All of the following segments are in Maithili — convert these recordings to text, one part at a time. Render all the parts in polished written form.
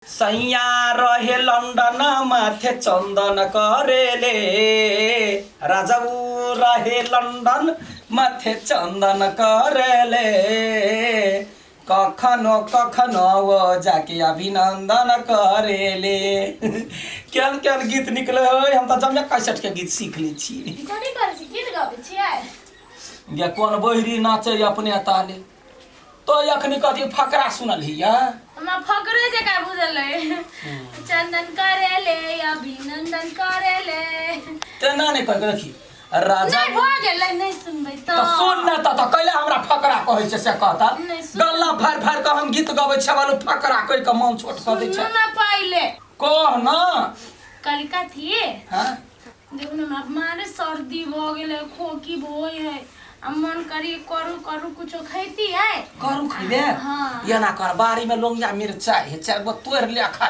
सैया रहे लंदन माथे चंदन करेले, राजाऊ रहे लंदन माथे चंदन करेले, कखनो कखनो वो जाके अभिनंदन करेले। केहन केहन गीत निकले है, हम तऽ जमिया कैसेट के गीत सीख लै छी। कथी करै छी? गीत गबै छियै? या कोन बहिरी नाचै अपने ताले तो अखनी कथी फकरा सुनलही? हमरा फकरे जकाँ बुझल है, चंदन करेले, अभिनंदन करेले। तेना नहि कह, देखी राजा। नहि, भऽ गेलै, नहि सुनबै तऽ। तऽ सुन ने, तऽ कैला हमरा फकरा कहै छै से कहता। नहि सुन। गल्ला फाड़ि फाड़ि कऽ हम गीत गबै छियै, बालू फकरा कहि कऽ मन छोट कऽ दै सुनू छै। ने पहिले। कह न। कहली कथी? हाँ। देखू ने, हमरा मारे सर्दी भऽ गेलै, खोकी भोइ है आ मन करी करू करू कुछो खैती है। करू खैबे? हाँ। एना कर, बाड़ी में लोंगिया मिरचाई है, चारि गो तोड़ि ले, खा,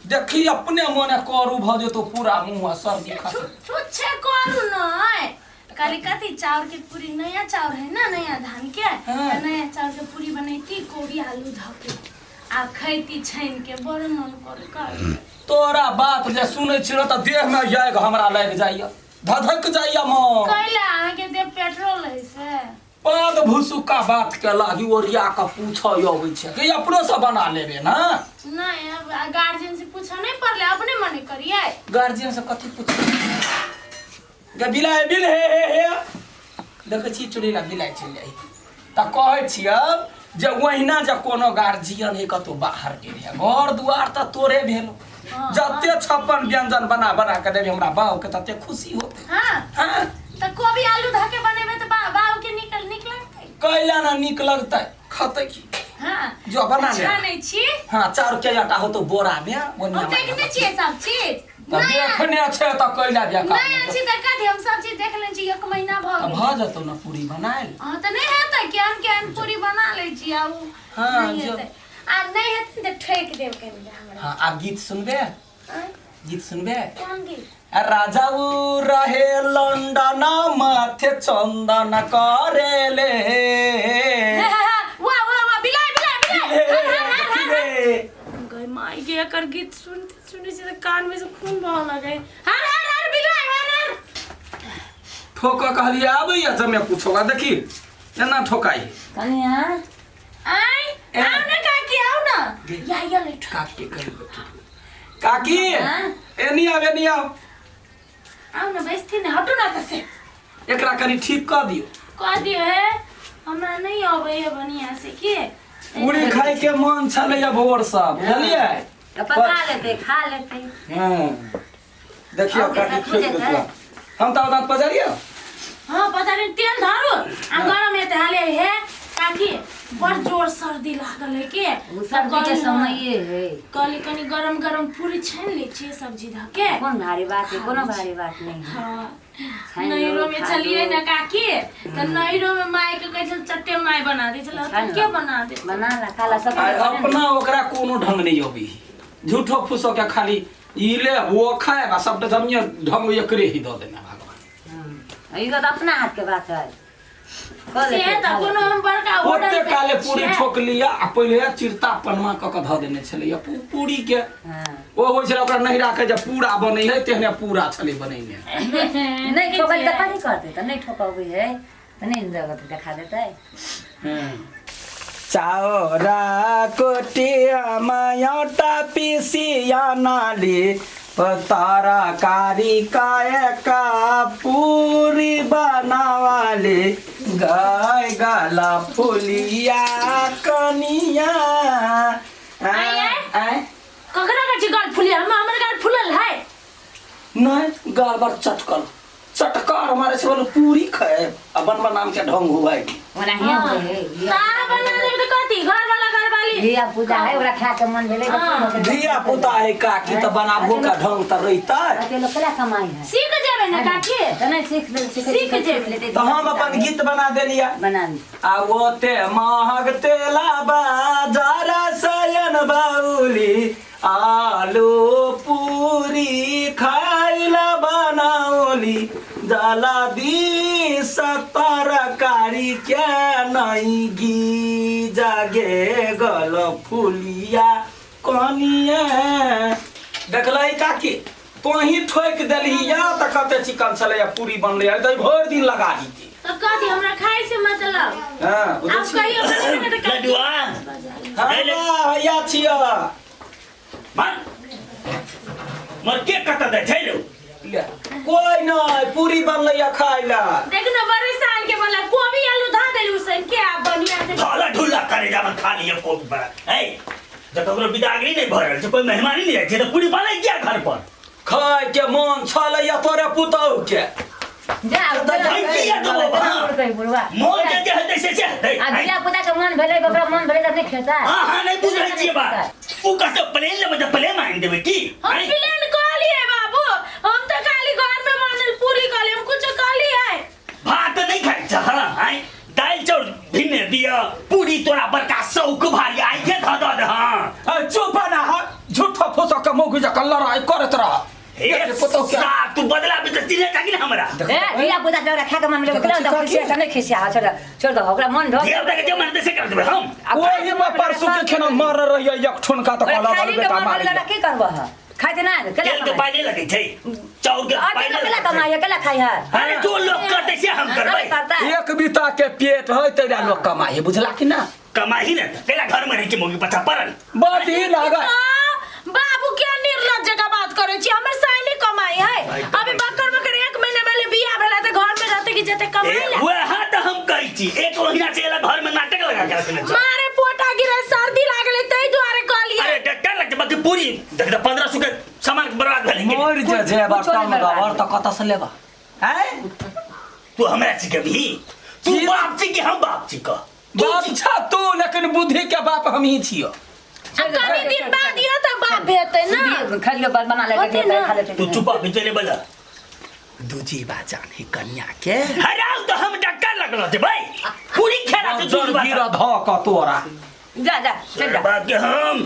देखी अपने मने करू भऽ जेतौ पूरा मुँह आ सर्दी खाँसी। छुच्छे करू नै। कहली कथी, चाउर के पूरी, नया चाउर है ना, नया धान के। हाँ। तऽ नया चाउर के पूरी बनैती कोबी आलू धऽ के आ खैती छानि के, बड़ मन करू कर। तोरा बात जे सुनै छी ने तऽ देह में आगि हमरा लागि जाइया, धधक जाइया मन। कैला, अहाँके देह पेट्रोल है से? पद भुसुका बात के लागी ओरिया के पूछऽ अबै छै कि अपनो से बना लेबे ना। नहीं, अब गार्जियन से पूछऽ नहीं पड़ले, अपने मने करिए। गार्जियन से कथी पूछ गे? बिलाइ बिल हे हे हे, देखै छी चुड़ैला बिलाइ चलि जाइ। तऽ कहै छियै जे ओहिना जे कोनो गार्जियन है कतौ बाहर गेल है, घर दुआर तऽ तोरे भेल। हाँ। जते 56 व्यंजन बना बना के देबी हमरा बाऊ के, तते खुशी होते। हाँ। हाँ। तऽ कोबी आलू धऽ के बनेबै तऽ बाबू के निक लगतै? कैला ना नीक लगतै, खतै की? हाँ। जो बना ले। छानै छी। हाँ, चाउर के आटा होतो बोरा में। हम देखने छियै सब चीज। तऽ देखने छै तऽ कैला बेकार? नहि अछि तऽ कथी, हम सब चीज देख लै छी, एक महीना भऽ तऽ गेल। भऽ जेतौ ने पूरी बनायल? हाँ, तऽ नहि हेतै? केहन केहन पूरी बना लै छी आ उ हाँ, नहि हेतै आ नहि हेतै ने तऽ ठोकि देब कनि हमरा। हाँ, आब गीत सुनबे? आँय? गीत सुनबे? कोन गीत? राजा उ रहे लंदन माथे चंदन करेले। वाह वाह वाह, बिलाइ बिलाइ बिलाइ, हर हर हर हर हर। हे। गई माई के, एकर गीत सुनते सुनै छी तऽ कान में से खून बहऽ लगै। हर हर हर बिलाइ, हर हर। ठोक कहलिए आबैया जमे कुछो, देखी एना ठोकाई। कनिया। आय। ए। आउ ने काकी, आउ ने। गे। या या ले ठोक। काकी कहि, काकी। हाँ? एनी आब, एनी आब। आउ ने, बैसती ने, हटू ना तऽ से। एकरा कनि ठीक कऽ दियौ। कह दियो हे, हमरा नहीं अबै है बढ़िया से के। पूरी खाय के मन छलैया भोर से, बुझलियै? तऽ पका लेतै, खा लेतै। हँ, देखियौ। आउ, काकी बेटा, ठोकि पूजे देतला। हम तऽ दाँत पजारियौ। हाँ, पचारी तेल धरू आ गरम हेतै हाले। हे काकी, बड़ जोर सर्दी लागल है के। ओ सर्दी के समये है। कहली कनि गरम गरम पूरी छानि लै छियै सब्जी धऽ के। कोन भारी बात है, कोनो भारी बात नहीं है। हाँ। छानि लो, नैहरो में खा छलियै लो। ने काकी, तऽ नैहरो में माय के कहै छल चट्टे माय बना दै छल। छानि के लो। बना दे? बना ला, खा ला सब। आ अपना ओकरा कोनो ढंग नहीं अबै, झूठो फूसो के खाली ई ले वो खाए आ सबटा जमिया ढंग एकरे ही दऽ देने भगवान। ई तऽ अपना हाथ के बात है, कऽ से लेतै, तऽ खा कोनो लेतै। हम बड़का होटल ओते पे काले पूरी छियै। ठोक लिया आ पहिले चिरता पनमा कऽ कऽ धऽ देने छलैया पूरी के। हाँ। ओ होइ छलै ओकरा नहि राखे जे पूरा बनै है, तेहने पूरा छलै बनैने। नहि ठोकल तऽ कथी करतै? तऽ नहि ठोकबै है तऽ नहि जगत देखा देतै। चाउरा कोटिया मायोटा पिसिया नाली तरकारी का पूरी बनावाली गाय गला फुलिया कनिया। आय, आय। आय। ककरा कहै छी गाल फुलिया? हम हमर गाल फुलल है? नहीं, गाल बर चटकल चटकार मारे से बोलो पूरी खाए आ बनबा नाम के ढंग हुआ है। ओनाहिए होइ है। तार बना देबै तऽ कथी, घर वाला घर वाली। धिया पूता है, ओकरा खाय के मन भेलै तऽ हाँ। कोनो धिया पुता है काकी, तऽ बनाबो का ढंग तऽ रहितै। अते लोग केला कमाई है। सीख जेबै ने काकी। तऽ नहि सीख सीख सीख जेबै। लेतै। तऽ हम अपन गीत बना देलियै। बना ली। आ ओते महग तेला बाजार सयन बाउली आलू पूरी खाइला बनाओली जलदी तरकारी के नहीं घी जागे गल फुलिया। कनिया। देखलही काकी, तोही ठोकि देलही या तऽ कते चिकन छलैया पूरी बनलै, तऽ भरि दिन लगा दी। तो कथी हमरा खाइ से मतलब? हाँ, बुझै आब छियै। कहियो बनेबै ने तऽ लडुआ। हाँ, हैया छियै। मन मर के कत दे छै रो? ले, कोइ नहि, पूरी बनलैया खाइ ला। देख न, बड़े साल के बनला कोबी आलू धा देली उसन के आ बढ़िया से। थाला ढुल्ला करे जावन खा लियो कोबी बड़ा। ए जब ककरो बिदागरी नहीं भरल छै, कोई मेहमानी नहीं जाइ छै तऽ पूरी बनै किया घर पर? खाय के मन छलैया तोरे पुतहु के। जा। भाई, किया देबो? हाँ। बुढ़वा मोन जे जे हेतै से से हेतै। आ धिया पुता के मन भेलै, ओकरा मन भेलै तऽ नहि खेता? हाँ हाँ, नहीं बुझै छियै बात। उ कहतै प्लेन लेबै तऽ प्लेन आनि देबै की? हम आँय? प्लेन कहलिए बाबू, हम तो खाली घर में बनल पूरी कहलिए, हम कुछ कहलिए? भात नहीं खाइ छ? हाँ, आँय, दालि चाउर भिन्ने दिअ, पूरी तोरा बड़का शौक भारी आइ के धऽ दऽ दे। हाँ। ए, चुप ना हा, झूठो फूसो के मुँह जका लड़ाई करत रह। हे पुतहु के सा तू बदला भी तऽ चिन्है छा कि ने हमरा? ए धिया पुता के ओकरा खाय के मन भेलै, ओकरा तऽ खिसिया नहि खिसिया, छोड़ छोड़ दहो, ओकरा मन धो। धिया पुता के जे मन हेतै से कर देबै हम। ओही में परसू के खेना मर रहियै एक ठुनका तऽ ओकरा कहला खाइए के बेटा मन मारी। भेलै, की करबह? खाइ ना केला? तेल के पाइ नहि लगै छै, चाउर के और पाइ केला नहि केला लगै छै। कमाइ है, केला खाइ है? अरे जो लोग करतै से हम करबै। करता। एक बीता के पेट है तैरा लोग कमाइ है, बुझला कि ना? कमाही ने तऽ केला घर में रहै छै मौगी बच्चा पड़ल। बड ही लागल। बाबू, क्या निर्लज्ज का बात करे छी? हमर साइली कमाई है। भाई, अभी बकर बकर एक महीना पहले बियाह भेला त घर में रहते कि जते ए, कमाई ला। वएह तऽ हम कहै छी, एक महीना से एला घर में नाटक लगा के रखने छै। मारे पोटा गिरे, सर्दी लागले तै दुआरे कहलिए। अरे डॉक्टर लगतै, बाकी पूरी देख तऽ 1500 के सामान बर्बाद भेलै कि? मर जे जे कुछो नहि बर्तन बर्बाद। गबर तऽ कतऽ से लेबा हैं? तू हमरा सिखेबही? तू जी। बाप छी कि हम बाप छी, कह तू? बाप छा तू, लेकिन बुद्धि के बाप हम ही छियो। आ कनी दिन बाद यो त बाप हेतै ना। खाइ लियो, बना ले। होतै ना। खा ले। तू चुप भीतरे बजा। दूजी बा जान है कन्या के। हराउ तऽ हम डॉक्टर लगलो छै भाई, पूरी खेला छै जर दूध गिर धऽ कऽ तोरा। जा जा, चल जा। बात के हम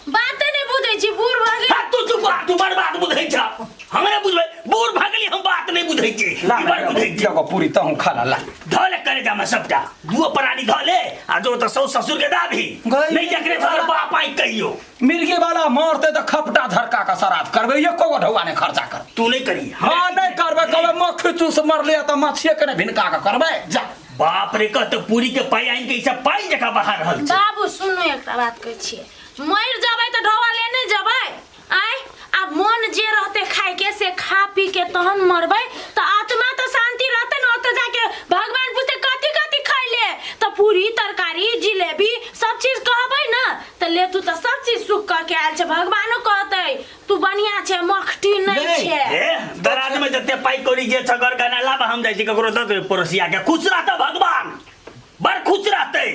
बाते नहीं बुझै छी, बूढ़ भऽ गेल। हाँ, तू चुप, तू बड़ बात बुझै छ, हमरा बुझबै? बूढ़ भगली, हम बात नहीं बुझै छी। ला। ई बड़ बुझै छी। एगो पूरी तहूँ खा ला, ला। धऽ ले करे जामा सबटा, दुओ प्राणी धऽ ले आ जो तऽ सौ ससुर के दाबी। गई। नहीं जकरे तोहर बाप आई कहियो। मिर्गी वाला मरते तऽ खपटा झरका के श्राद्ध करबै, एको गो ढौआ नहि खर्चा करबै। तू नहीं करी। हाँ, नहि करबै। कहबै मक्खी चूस मरले तऽ मच्छिए के नहि भिनका के करबै, जा। बाप रे, कह तऽ पूरी के पाई आनि के ई सब पाई जकाँ बहा रहल छै। बाबू सुनू, एकटा बात कहै छियै, मरि जेबै तऽ ढोआ लेने जेबै आय? आ मोन जे रहतै खाय के से खा पी के तहन मरबै तऽ आत्मा तऽ शांति रहतै ने। ओतऽ जाके भगवान पूछतै कथी कथी खैले, तऽ पूरी तरकारी जिलेबी सब चीज कहबै ने, तऽ ले तू तऽ सब चीज सुख कऽ के आयल छै। भगवानो कहतै तू बढ़िया छै, मखटी नहि नहि। छै। ए दराज में जते पाई कौड़ी जे छ घर गना लाब, हम जाइ छी ककरो दऽ देबै पड़ोसिया के, खुश रहतै भगवान, बड़ खुश रहतै।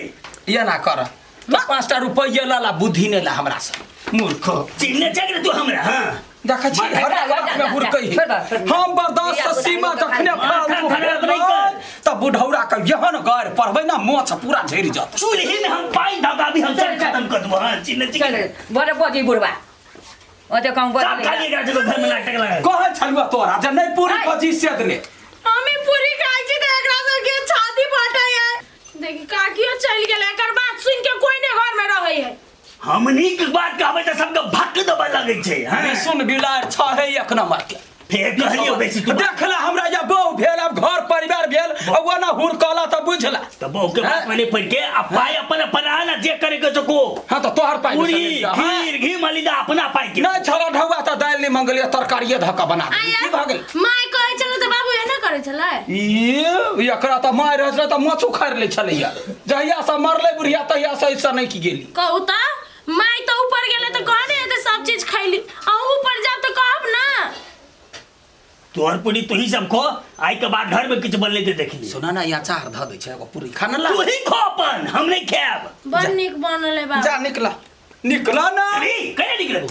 एना कर तऽ 5टा रुपैआ ला ला, बुद्धि नहि ला हमरा से मूर्ख। चिन्हने छै कि नहि तू हमरा? हाँ। देखै छी। माथा हर जा, बात में जा, हुड़कै छोड़ दो, छोड़ दो। हम बर्दाश्त से सीमा जखने माथा फालतू खराब नहि कर। तऽ बुढ़ौरा के एहन गारि पढ़बै ने, मोछ पूरा झड़ि जात। चूल्ही में हम पानी धगाबी, हम सब खत्म कर देबो। हाँ, चिन्हने छी कि चल। नहि? बड़े बजी बुढ़वा ओते कम सब बजी। खाली एकरा जगह घर में नाटक लगा। कहै छलुआ तोरा जे नहि पूरी खजी से देले। हमी पूरी खाइ छी तऽ एकरा सबके छाती फटै है। देखी, काकियो चलि गेलै, एकर बात सुनि के कोई नहि घर में रहै है। हम नीक बात कहबै तऽ सबके भक्क देबऽ लगै छै। हाँ? सुन, बिलाड़ छहे एक नंबर के। फेर कहलियौ बेसी तू। देखला हमरा या बहु भेल, आब घर परिवार भेल, आ ओना हुड़कला तऽ बुझला। तऽ बहू के बात में नहीं पड़ के आ पाई अपन अपन आ ना, जे करे के को। हाँ, तऽ तोहर पाइ पूरी हाँ। खीर घी मलिदा अपना पाई के। नहि छला ढौआ तऽ दालि नहि मंगलियै, तरकारिए धऽ कऽ बना देलियै। की भऽ गेल? माय कहै छलै तऽ बाबू एना करै छलै? ई एकरा तऽ मारि रहै छलै तऽ माछ उखाड़ि लै छलैया। जहिया से मरलै बुढ़िया तहिया से ऐसा नहि की गेली। कहू तऽ, माय तऽ ऊपर गेलै तऽ कहने हेतै सब चीज खैली। अहूँ ऊपर जाब तऽ कहब ना। तोहर पूरी तू ही सब खो, आई के बाद घर में किछु बनले ते देखली। सुना ना, ई अचार धऽ दै छै, एगो पूरी खाना ला। तू ही खो अपन, हम नहीं खाएब। बड़ नीक बनल है बाबू। जा, निकला निकला ना। अरे कने निकलबू?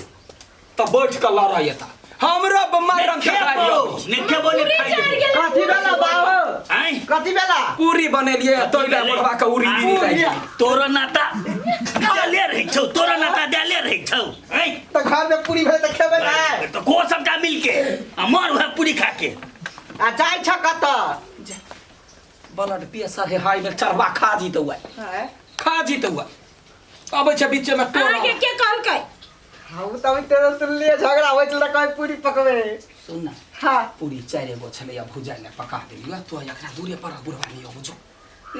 तऽ बैठ कऽ लड़ै एता हमरा माय रंग के गारि अबै छै। ने खेबो ने पूरी खाइ जरि देबो। गेलै। कथी भेला बाबू? आँय? कथी भेला? पूरी बनेलियै तोइला बुढ़वा के उड़ी बीड़ी लागि गेलै। तोरो नाता देले रहै छौ, तोरो नाता देले रहै छौ। आँय? तऽ घर में पूरी भेल तऽ खेबै नहि? तऽ को सबटा मिलके आ मर उहे पूरी खा के। आ जाइ छ कतऽ? ब्लड प्रेशर हे हाई में चरवा खा जीतौ आइ। आँय? खा जीतौ आइ, अबै छै बीचे में तोरा। अहाँके के कहलकै? हम तऽ अभी तेरे सुनलियै झगड़ा होइ छलै कहीं पूरी पकबै। सुन ना। हाँ। पूरी 4 गो छलैया, भुजा ले पका देलियो। तो एकरा दूरे पर बुढ़वा नहीं अबो जो।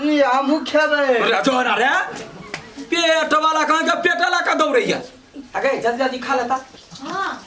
ई हमहूँ खेबै। अरे जो ना रे, पेट वाला कहाँ के पेट वाला का दौड़ैया। अगे जल्दी जल्दी खा लेता।